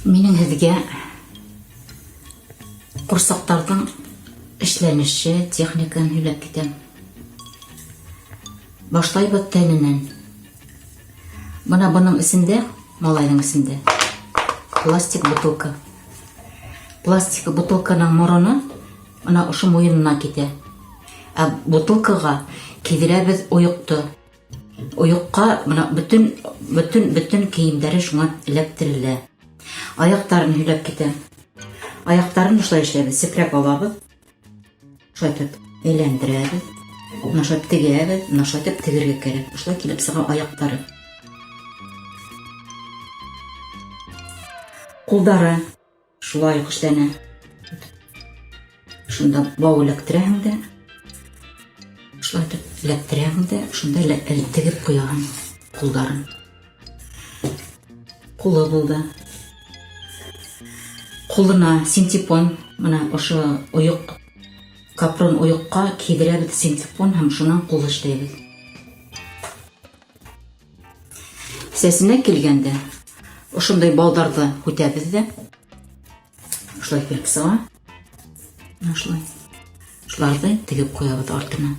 Минең һеҙгә ҡурсаҡтарҙың эшләнеше, техникаһын һөйләп китәм. Башлайбыҙ тәненән. Бына бының эсендә, малайҙың эсендә, пластик бутылка. Пластик бутылканың мороно бына ошо муйынына китә. Ә бутылкаға кейҙерәбеҙ ойоҡто. Ойоҡҡа бына бөтөн, бөтөн, бөтөн кейемдәре шуңа эләктерелә. Аяҡтарын һөйләп китәм. Аяҡтарын шулай эшләйбеҙ, сепрәк алабыҙ. Шулай итеп әйләндерәбеҙ. Менә шулай тегәбеҙ, менә шулай итеп тегергә кәрәк. Шулай килеп сыға аяҡтары. Ҡулдары Шулай уҡ эшләнә. Шунда бау эләктерәһең дә, шулай итеп эләктерәһең дә, шунда тегеп ҡуяһың ҡулдарын. Ҡулы булды. Ҡулына синтепон, мына ошо ойоҡ, капрон ойоҡҡа кейҙерәбеҙ синтепон һәм шунан ҡул эшләйбеҙ. Сәсенә килгәндә, ошондай балдарҙы һүтәбеҙ ҙә, шулай килеп сыға. Менә шулай. Шуларҙы тегеп ҡуябыҙ артына.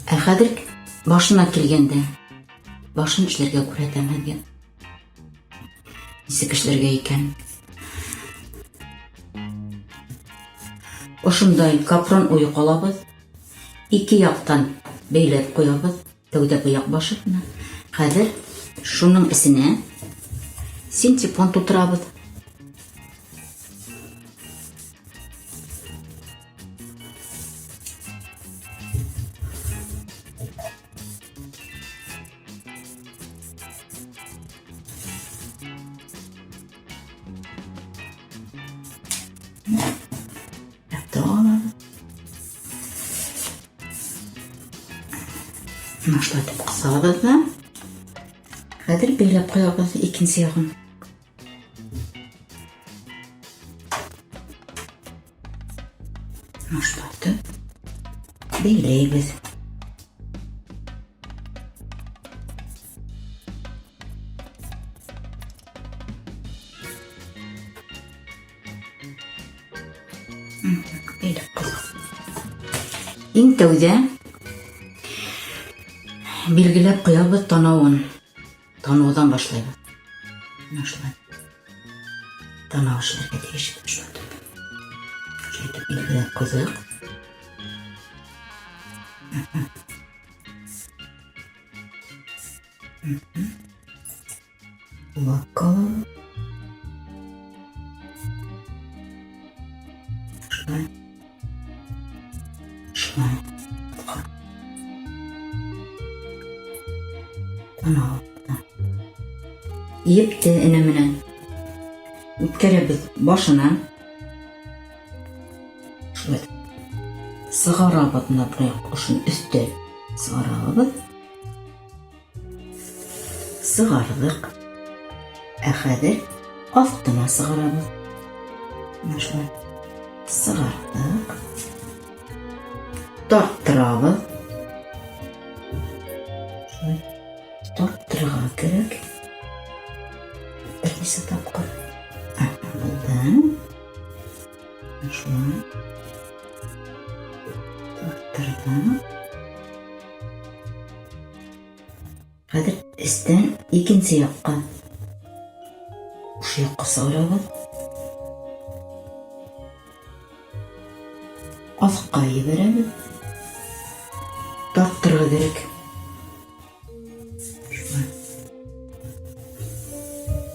Ә хәҙер башына килгәндә, башын эшләргә күрһәтәм һеҙгә. Нисек эшләргә икән? Ошондай капрон ойоҡ алабыҙ. Ике яҡтан бәйләп ҡуябыҙ. Тәүҙә быяҡ башы. Хәҙер шуның эсенә синтепон тутырабыҙ. Менә шулай итеп кысабыз да. Хәзер бәйләп куябыз икенче ягын. Менә шулай итеп бәйләйбез. Иң тәүҙә билгеләп ҡуябыҙ танауын. Танауҙан башлайбыҙ. Менә шулай. Танау эшләргә тейеш. Шулай итеп. Шулай итеп билгеләп ҡуйҙыҡ. Лакалар. Шулай. Шулай. Танау. Епте энә менән үткәрәбеҙ башына. Шулай. Сығарабыҙ мына бына ошоно өҫтә сығарабыҙ. Сығарҙыҡ. Ә хәҙер аҫтына сығарабыҙ. Менә шулай. Сығарҙыҡ. Тарттырабыҙ. Шулай. Тарттырырға кәрәк. Бер нисә тапҡыр. Булды. Шулай. Тарттырҙыҡ. Хәҙер эстән икенсе яҡҡа. Ошо яҡҡа сығарабыҙ. Аҫҡа ебәрәбеҙ. Тарттырырға кәрәк. Шулай.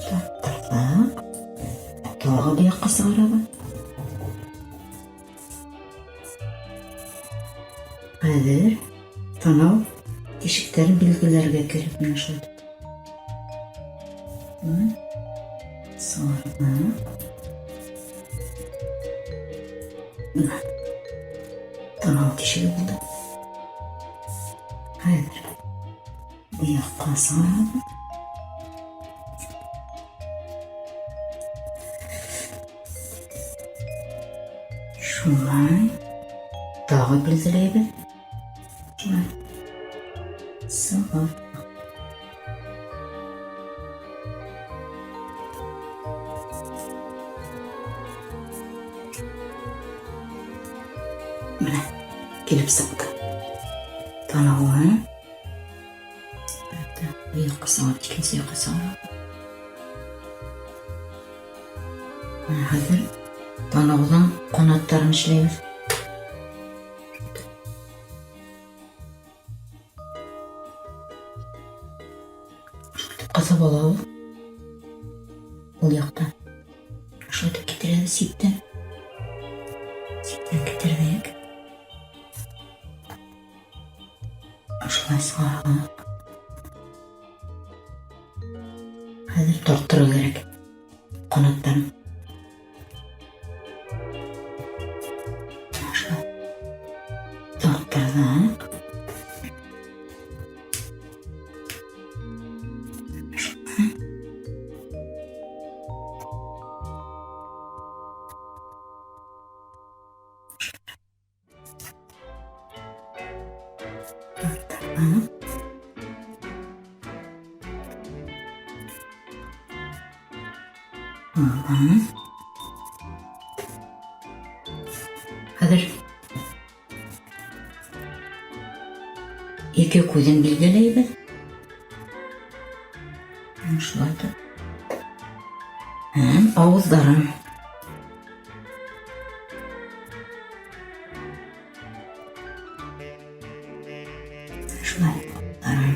Тарттырҙыҡ. Тағы бер яҡҡа сығарабыҙ. Хәҙер танау тишектәрен билгеләргә кәрәк менә шулай. Сығарҙыҡ. Менә танау тишеге булды. Хәҙер бу яҡҡа сығарабыҙ. Шулай. Тағы. Тағы билдәләйбеҙ. Шулай. Сығар. Менә килеп сыҡты. Танауы. Бу яҡҡа сығар, икенсе яҡҡа сығар. Менә хәҙер танауҙың ҡанаттарын эшләйбеҙ. Ҡыҫып алабыҙ. Ул яҡта. Шулай итеп китерәбеҙ ситтән. Ситтән китерҙек. Шулай сығарҙыҡ. Хәҙер тарттырыу кәрәк ҡанаттарын. Шулай. Тарттырҙыҡ. Шулай. Тарттырҙыҡ. Ага. Хәҙер ике күҙен билгеләйбеҙ. Шулай итеп. Һәм ауыҙҙарын. Шулай ауыҙҙарын.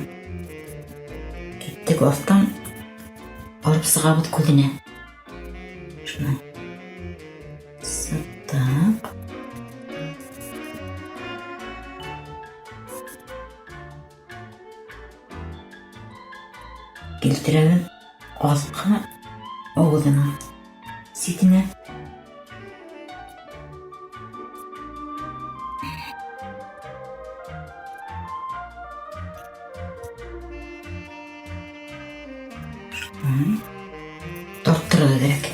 Киттек аҫтан барып сығабыҙ күҙенә. Шулай. Сыҡтыҡ. Килтерәбеҙ аҫҡы ауыҙына, ситенә. Шулай. Тарттырырға кәрәк.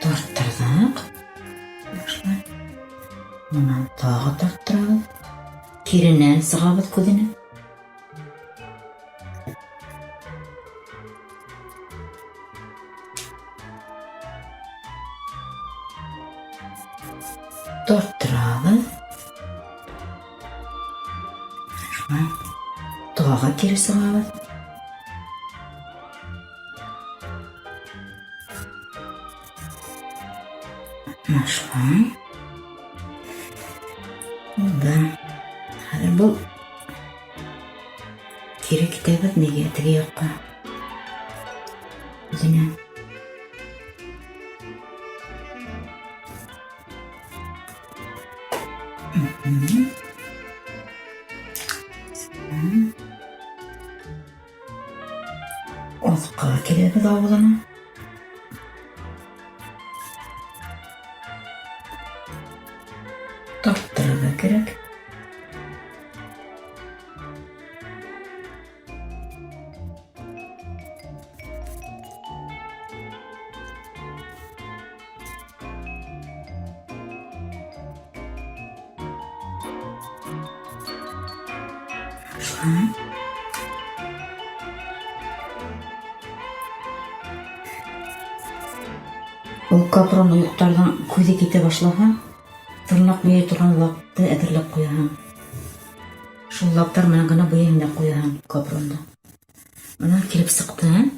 Тарттырҙыҡ. Шулай. Бынан тағы тарттырабыҙ. Киренән сығабыҙ күҙенә. Тарттырабыҙ. Шулай. Тағы кире сығабыҙ. Менә шулай. Булды. Хәҙер был кире китәбеҙ нигә теге яҡҡа. Үҙенә. Аҫҡа киләбеҙ ауыҙына. Тарттырырға кәрәк. Шулай. Ул капрон ойоҡтарҙың күҙе китә башлаһа, тырнаҡ буяй торған лакты әҙерләп ҡуяһың. Шул лактар менән генә буяйһың да ҡуяһың капронды. Бына килеп сыҡты.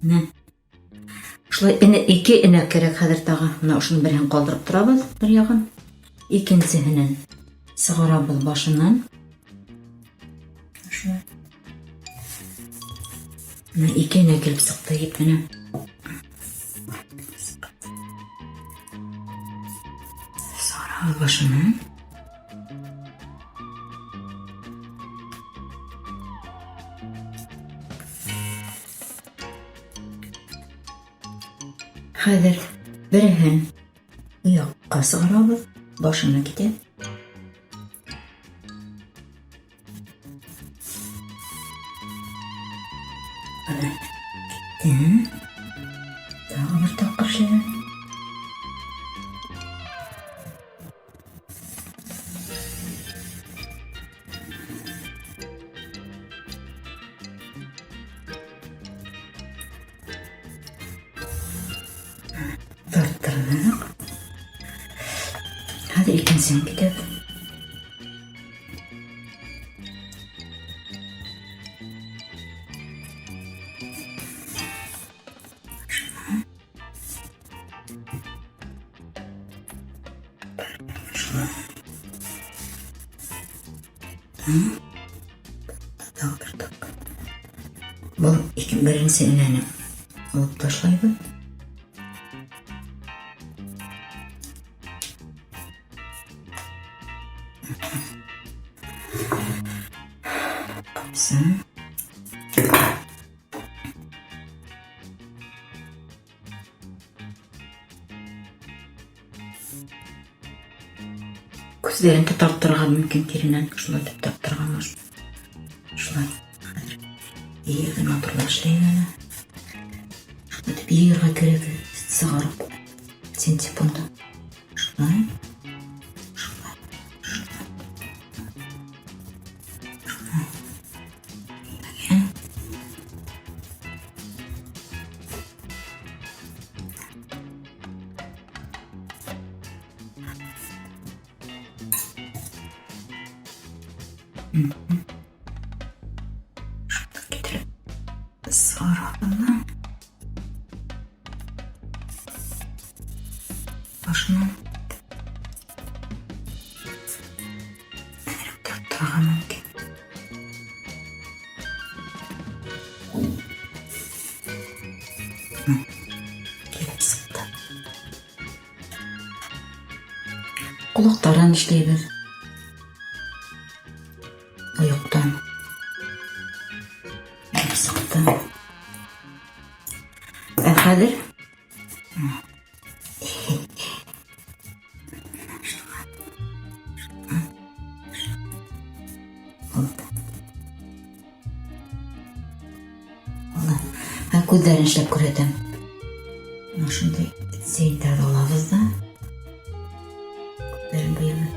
Менә. Шулай ике энә кәрәк хәҙер тағы. Бына ошоно береһен ҡалдырып торабыҙ бер яғын. Икенсеһенән сығарабыҙ башынан. Шулай. Бына ике энә килеп сыҡты еп менән. Сығарабыҙ башынан. Хәҙер береһен яҡҡа сығарабыҙ, башына китә. Бына китте. Тағы бер тапҡыр эшләйбеҙ. Буяныҡ. Хәҙер икенсеһен китәбеҙ. Шулай. Тағы бер тапҡыр. Был ике беренсе энәне алып ташлайбыҙ. Тапсын. Күҙҙәрен дә тарттырырға мөмкин тиренән. Шулай итеп тарттырырға можно. Шулай. Хәҙер йыйырҙы матурлап эшләйем әле. Шулай итеп йыйырға кәрәк, сығарып синтепонды. Шулай. Шулай. Шулай. Шулай. Ә? Шулай китереп сығарабыҙ башынан әҙерәк тарттырырға мөмкин. Килеп сыҡты. Ҡолаҡтарын эшләйбеҙ. Ойоҡтан. Килеп сыҡты. Ә хәҙер булды. Булды. Ә күҙҙәрен эшләп күрһәтәм. Менә шундай зәйтәрҙе алабыҙ ҙа күҙҙәрен буйабыҙ.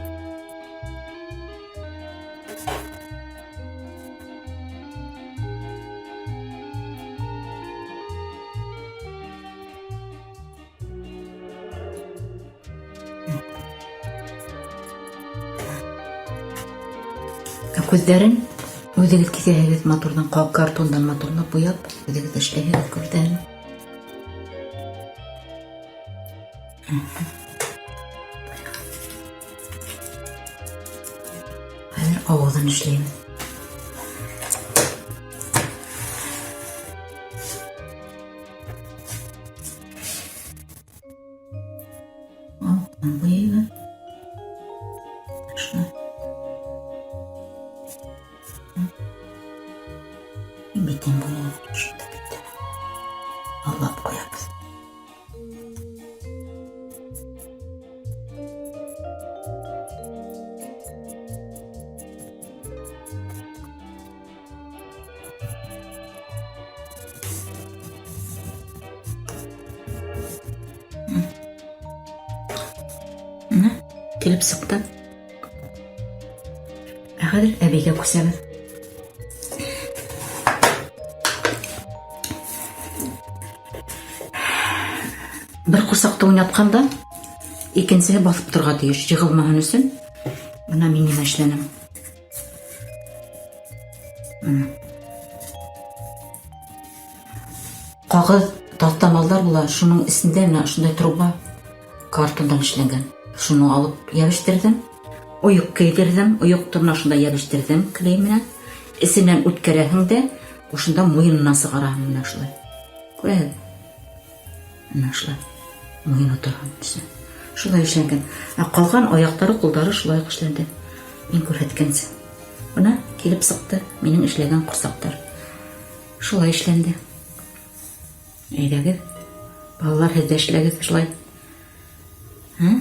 Ә күҙҙәрен үҙегеҙ киҫәһегеҙ матурҙан, картондан матурлап буяп, үҙегеҙ эшләйһегеҙ күҙҙәрен. Хәҙер ауыҙын эшләйбеҙ. Ауыҙын буйайбыҙ. Шулай. Битен буйайбыҙ. Шунда битен аллап ҡуябыҙ. Менә килеп сыҡты. Ә хәҙер әбейгә күсәбеҙ. Бер ҡурсаҡты уйнатҡанда икенсеһе баҫып торорға тейеш, йығылмаһын өсөн. Бына мин нимә эшләнем. Бына. Ҡағыҙ таҫтамалдар була, шуның эсендә менә ошондай труба картондан эшләнгән. Шуны алып йәбештерҙем. Ойоҡ кейҙерҙем, ойоҡто менә шунда йәбештерҙем клей менән. Эсенән үткәрәһең дә, ошонда муйынына сығараһың менә шулай. Күрәһеҙ? Менә шулай. Муйыны торһон өсөн. Шулай эшләнгән. Ә ҡалған аяҡтары, ҡулдары шулай уҡ эшләнде. Мин күрһәткәнсә. Бына килеп сыҡты минең эшләгән ҡурсаҡтар. Шулай эшләнде. Әйҙәгеҙ, балалар, һеҙ ҙә эшләгеҙ шулай. Һы?